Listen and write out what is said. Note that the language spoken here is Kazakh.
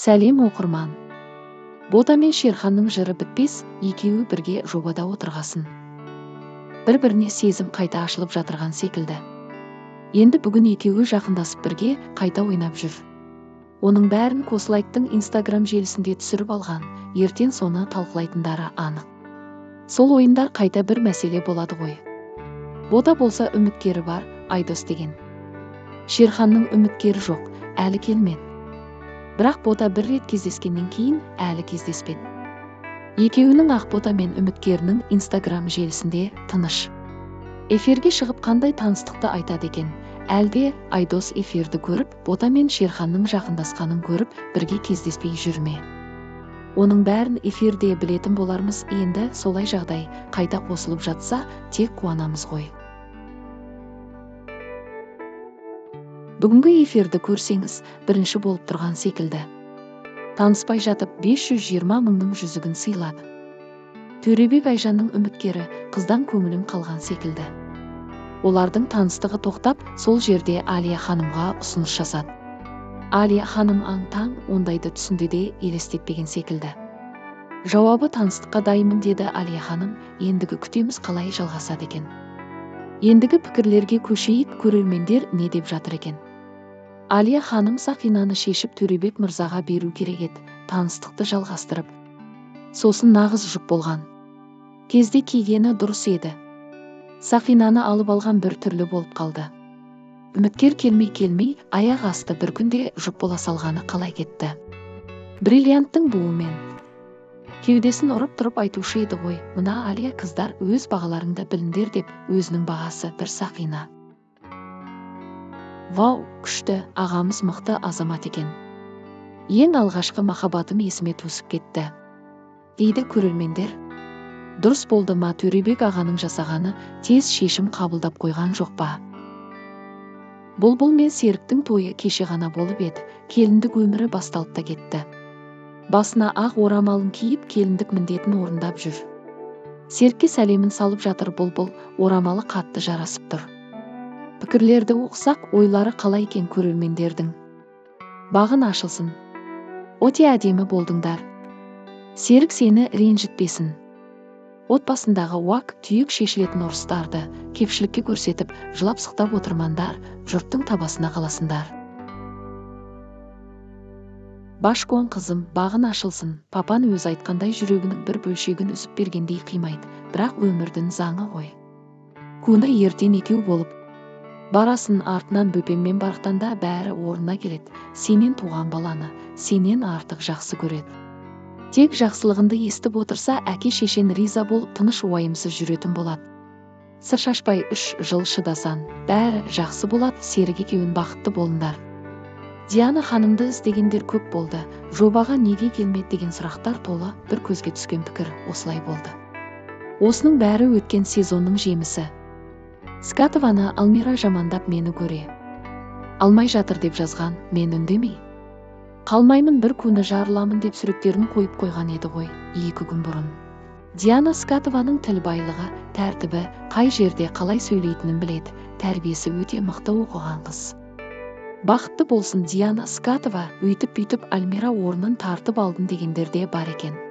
Сәлем оқырман. Бота мен Шерханның жыры бітпес, екеуі бірге жобада отырғасын. Бір-біріне сезім қайта ашылып жатырған секілді. Енді бүгін екеуі жақындасып бірге қайта ойнап жүр. Оның бәрін Кослайктың Инстаграм желісінде түсіріп алған, ертең соны талқылайтындары анық. Сол ойындар қайта бір мәселе болады ғой. Бота болса үміткері бар, Айдос деген. Шерханның үміткері жоқ, әлі келмеді. Бірақ Бота бір рет кездескеннен кейін әлі кездеспеді. Екеуінің Ақбота мен үміткерінің Инстаграм желісінде тыныш. Эфирге шығып қандай таныстықты айтады екен? Әлде Айдос эфирді көріп, Бота мен Шерханның жақындасқанын көріп, бірге кездеспей жүр ме? Оның бәрін эфирде білетін болармыз, енді солай жағдай қайта қосылып жатса, тек қуанамыз ғой. Бүгінгі эфирді көрсеңіз, бірінші болып тұрған секілді. Таныспай жатып 520 мыңның жүзігін сыйлады. Төребек Айжанның үміткері қыздан көңілім қалған секілді. Олардың таныстығы тоқтап, сол жерде Алия ханымға ұсыныс жасады. Алия ханым аң-таң ондайды түсінде де елестетпеген секілді. Жауабы таныстыққа дайынмын деді Алия ханым, ендігі күтеміз қалай жалғасады екен. Ендігі пікірлерге көшейік, көрермендер не деп жатыр екен. Алия ханым сақинаны шешіп Төребек мырзаға беру керек еді, таныстықты жалғастырып. Сосын нағыз жұп болған кезде кигені дұрыс еді. Сақинаны алып алған бір түрлі болып қалды. Үміткер келмей-келмей аяқ асты бір күнде жұп бола салғаны қалай кетті. Бриллианттың буымен кеудесін ұрып тұрып айтушы еді ғой, мына Алия қыздар өз бағаларыңды біліңдер деп, өзінің бағасы бір сақина. Вау, күшті, ағамыз мықты азамат екен. Ең алғашқы махаббатым есіме түсіп кетті, дейді көрермендер. Дұрыс болды ма Төребек ағаның жасағаны, тез шешім қабылдап қойған жоқ па? Бұлбұл мен Серіктің тойы кеше ғана болып еді, келіндік өмірі басталып та кетті. Басына ақ орамалын киіп, келіндік міндетін орындап жүр. Серікке сәлемін салып жатыр Бұлбұл, орамалы қатты жарасып тұр. Пікірлерді оқысақ, ойлары қалай екен көрермендердің. Бағын ашылсын. Өте әдемі болдыңдар. Серік сені ренжітпесін. Отбасындағы уақ түйек шешілетін ұрыстарды кепшілікке көрсетіп, жылап сықтап отырмандар, жұрттың табасына қаласындар. Башкон қызым, бағын ашылсын, папан өзі айтқандай жүрегінің бір бөлшегін үзіп бергендей қимайды, бірақ өмірдің заңы ғой. Күні ертең екеу болып барасын, артынан бөпеммен барақтанда бәрі орнына келеді. Сенен туған баланы сенен артық жақсы көреді. Тек жақсылығыңды естіп отырса, әке шешен риза болып, тыныш уайымсыз жүретін болады. Сыр шашпай 3 жыл шыдасан, бәрі жақсы болады, Серік екеуін бақытты болыңдар. Диана ханымды іздегендер көп болды, жобаға неге келмеді деген сұрақтар толы, бір көзге түскен пікір осылай болды. Осының бәрі өткен сезонның жемісі. Скатованы Алмира жамандап мені көре алмай жатыр деп жазған, мен үндемей қалмаймын, бір күні жарыламын деп суреттерін қойып қойған еді ғой 2 күн бұрын. Диана Скатованың тіл байлығы, тәртібі, қай жерде қалай сөйлейтінін біледі, тәрбиесі өте мықты оқыған қыз. Бақытты болсын Диана Скатова, өйтіп бүйтіп Алмира орнын тартып алдын дегендер де бар екен.